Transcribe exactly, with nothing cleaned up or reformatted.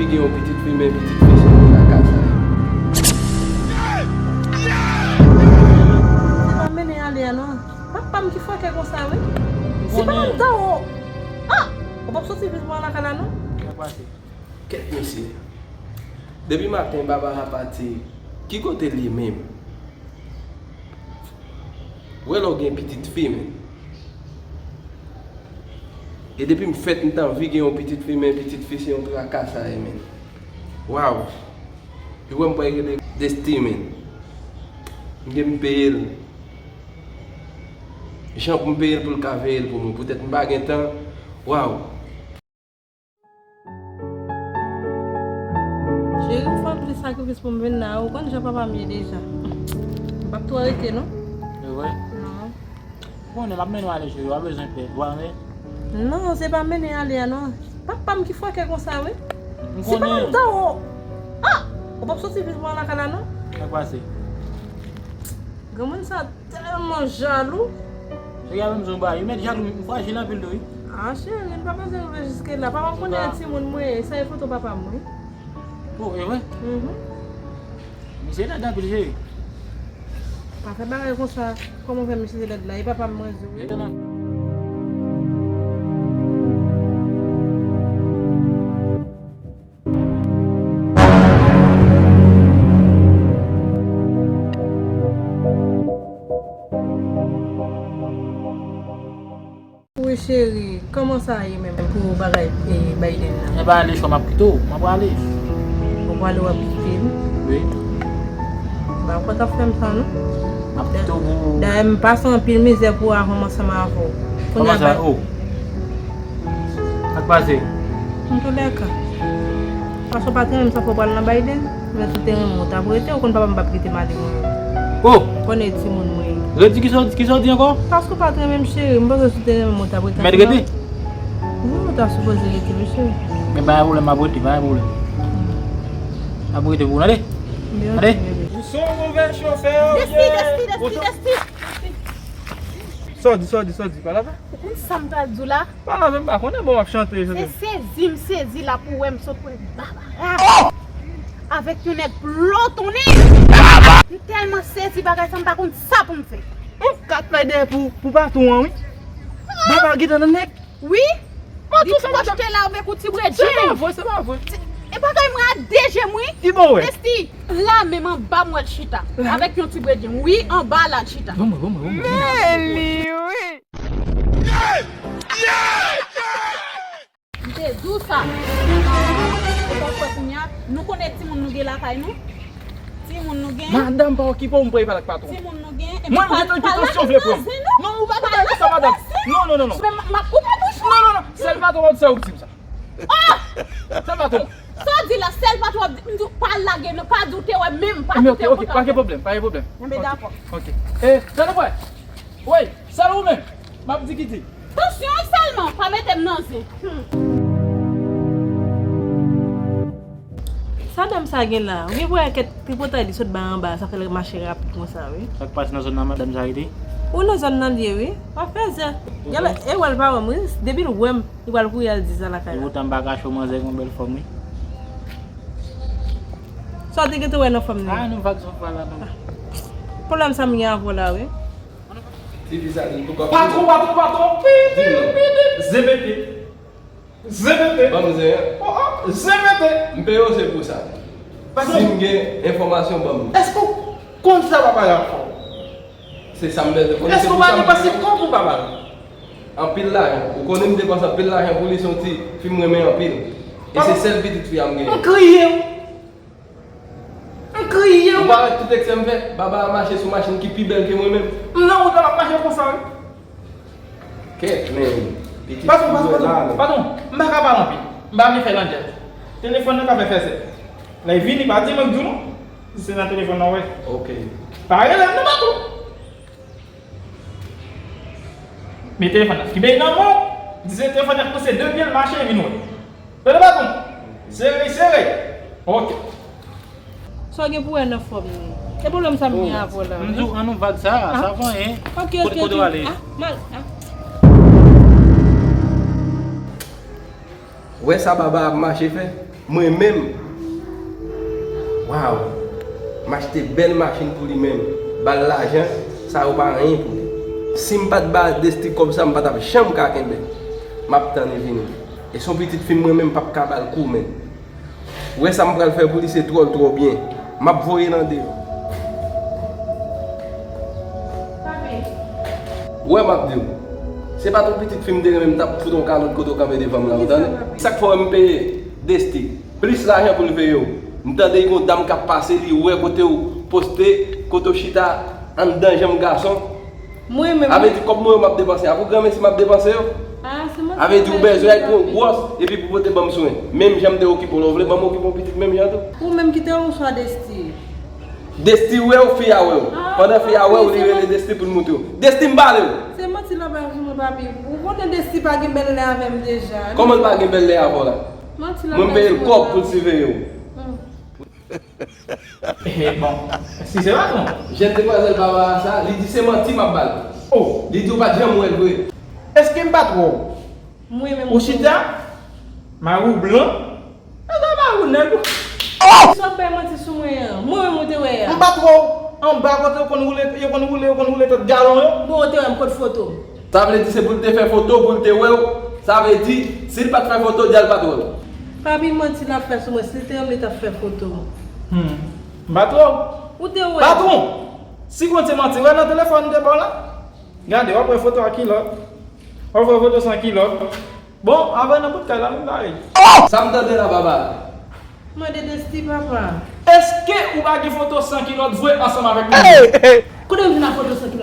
Gen yon pitit fi, men pitit fi se yon traka sa ye. Se pa mennen ale a non. Papa m ki fòkè konsa wi. Si papa m ta wo. Ah! Ou p ap soti viv mwen lakay la non. Sa k pase? Kèt mesye. Depi maten baba a pati, ki kote l ye menm? Ou wè lè w gen pitit fi, men. E depi m fèt, m t anvi gen yon pitit fi, men pitit fi se yon traka sa ye, men. Waw. Ou wè m pral rele Desti, men. M gen m peye l. Jan pou m peye l pou l ka veye l pou mwen. Poutèt m pa gen tan. Waw. Cheri, m fè anpil sakrifis pou m vin la. Ou konn jan papa m ye deja. M p ap twò rete, non. E vre? Non. Ou konnen m ap mennen w ale, cheri. W a bezwen pè. W a men? Non, se pa mennen ale a, non. Papa m ki fòkè konsa, wi. M konnen. Si papa m ta wo. Ah! Ou p ap soti viv mwen lakay la, non. Sa k pase? Granmoun sa tèlman jalou. Cheri a menm jan w ba, yo mèt jalou, m frajil anpil tou wi. Ah, cheri, m pa panse rive jiske la. Papa m konnen e timoun mwen ye, sa e foto papa m wi. Oh, e vre? Mhm. Misye lèd anpil, cheri. Pa fè bagay konsa. Kòman w fè misye lèd la? E papa m mwen di w wi. Etanan. Wi cheri, kòman sa ye menm pou bagay e Biden nan? E pa ale chwa, m ap kite w, m ap prale. Ou prale, w ap kite m? Wi. Ba ou pa t ap fè m sa non. M ap kite w pou. Dayè m pase anpil mizè pou avan m ansanm avè w. Kòman sa? Oh. Sa k pase? Antoulèka, paske w pa t renmen m, sa fè w pral nan Biden. Men si w te renmen m, ou t ap rete, ou konn papa m p ap kite m ale mwen. Oh! Konnen timoun mwen ye. Redi, kisa w, kisa w di ankò? Paske w pa t renmen m, cheri, m panse si w te renmen m, ou t ap rete. Mèt rete? Wi, ou ta sipoze rete, wi, cheri. Men pa gen pwoblèm, m ap rete, pa gen pwoblèm. M ap rete pou ou, tande? Tande? Ou se yon move chofè ou ye. Desti, Desti, Desti, Desti. Sa w di, sa w di, sa w di, pa la fè? Ou konn sa m pral di w la? Pa la fè, m pa konnen, bon, w ap chante, chante. Se sezi m sezi la pou wè m sot wè Barbara. Oh! Avèk yon nèg blotonnen. M tèlman sezi bagay sa, m pa konn sa pou m fè. M kat fè dèyè pou, pou patwon an, wi. Barbara gentan nan nèg. Wi. Li pòche la avèk yon ti bredjenn. Se pa vre, se pa vre. E bagay mwen a de je m wi. Ki bò w wè? Desti, la menm anba m wè l chita. Avèk yon ti bredjenn. Wi, anba la l chita. Ban mwen, ban mwen, ban mwen. Men li wi. M te di w sa. Ou pa kwè kounye a, nou konnen timoun nou gen lakay nou? Timoun nou gen. Madanm, pa okipe w, m pral pale ak patwon. Timoun nou gen. Mwen, m gentan gen tansyon vle pran m. Non, ou pa gentan gen sa, madanm. Non, non, non, non. Men m ap koupe bouch ou. Non, non, non. Sèl patwon w ap di sa, ou di m sa. Ah! Sèl patwon. Sa w di la, sèl patwon w ap di, m di w pa lage, non, pa di w te wè menm, pa di w te kontan. Ok, pa gen pwoblèm, pa gen pwoblèm. Enben, dakò. Ok. E, tande frè. Woy, sèl ou menm. M ap di kite. Tansyon an sèlman, pa mete m nan zen. Hmm. Sa dam sa gen la? Ou gen pou wè kèk tripotay li sot bay anba, sa fè l mache rapid konsa, wi. Sa k pase nan zòn nan, madanm sa rete? Ou nan zòn nan li ye, wi. W ap fè zè. Gade, e wè l pa wè m, wi. Depi l wè m, li pral kouri al di sa lakay la. E poutan m pa kache w, manzè gen yon bèl fòm, wi. Sa w te gentan wè nan fòm li? Ah, nou vag sa w fè la, non. Pwoblèm sa m gen avè w la, wi. Ti fi sa di m tou kòb. Patwon, patwon, patwon. Pi, pi, pi, pi. Zepete. Zepete. Ban m zen an. Oh, oh, zepete. M peye w se pou sa. Patwon. Si m gen enfòmasyon, ban m li. Èske w konn sa papa la ap fè w? Se sa m bezwen konnen, se pou sa m. Èske w pa gen panse kont pou papa la? Anpil lajan. Ou konnen m depanse anpil lajan pou li, se yon ti fi m renmen anpil. E se sèl pitit fi a m genyen. M kriye w. M kriye, wi. Ou pa wè tout eksè m fè? Baba a mache sou machin ki pi bèl ke mwen menm. M nan wout la, m ap mache konsa, wi. Kèt, men, pitit fi mwen la, men. Patwon, patwon, patwon, m pa ka pale anpil. M pa vle fè landjèt. Telefòn nan ka fè fèzè. Lè l vini, pa di mwen k di w non. Si se nan telefòn nan, w wè. Ok. Pa rele m non, patwon. Men telefòn nan. Kenbe l nan men w. Di se telefòn nan k pouse de pye l mache vin wè. Tande patwon. Sere, sere. Ok. Sa w gen pou wè nan fòm li? Se pwoblèm sa m gen avè w la. M di w, an nou vag sa, sa va anyen. Ok, ok, ok. Kote, kote w ale? Ah, mal, ah. Wè sa baba ap mache fè? Mwen menm, waw, m achte bèl machin pou li menm, ba l lajan, sa yo pa anyen pou li. Si m pa t ba Desti kòb sa, m pa t ap janm ka kenbe l. M ap tann li vini. E se yon pitit fi m mwen menm, m p ap ka ba l kou menm. Ou wè sa m pral fè pou li, se twò l twò byen. M ap voye nan deyò. Papi. Ou wè m ap di w. Se pa t yon pitit fi m te renmen, m t ap fout yon kalòt kote w kanpe devan m la, ou tande? Sa k fè w wè m peye Desti plis lajan pou l veye w. M tande gen yon dam k ap pase, li wè kote w poste, kote w chita anndan janm gason. Mwen menm. Sa vle di kòb mwen yo m ap depanse a pou granmesi m ap depanse yo. Ah, se manti. Sa vle di ou bezwen al pran yon gwòs epi pou pote ban m swen. Menm jan m te okipe w la, ou vle ban m okipe yon pitit menm jan tou? Ou menm ki te resevwa Desti. Desti wè w, fi a wè w. Ah, pandan fi a wè w, li rele Desti pou l montre w. Desti m pale w. Se manti l ap bay sou mwen, papi. Ou konnen Desti pa gen bèl lè avè m deja. Kòman l pa gen bèl lè avè w la? Manti l ap bay sou mwen, papi. Mwen m peye l kòb pou l siveye w. Hmm. Eh, bon, si se patwon. Jèn demwazèl Barbara sa, li di se manti m ap ba l. Oh. Li di ou pa t janm wè l vre. Èske m pa t wè w? Mwen menm. Ou chita? Mari w blan? E sa mari w nèg ou. Oh! Sa w bay manti sou mwen an? Mwen menm ou te wè a. M pa t wè w anba kote yo konn woule, yo konn woule, yo konn woule tèt galon yo? Bon, ou te wè m kot foto m? Sa vle di se pou l te fè foto pou l te wè w. Sa vle di, si l pa t fè foto, di a l pa t wè w. Papi manti l ap fè sou mwen, si l te renmen li t ap fè foto. Hmm. M pa t wè w. Ou te wè. Patwon, si konn se manti, wè nan telefòn m te ba w la. Gade, w ap wè foto a kilòt. W ap wè foto san kilòt. Bon, avè nan bout kay la, nou la. Sa m tande la, Barbara? Mande Desti, papa. Èske ou pa gen foto san kilòt vre ansanm avèk mwen? Kote m vin ak foto san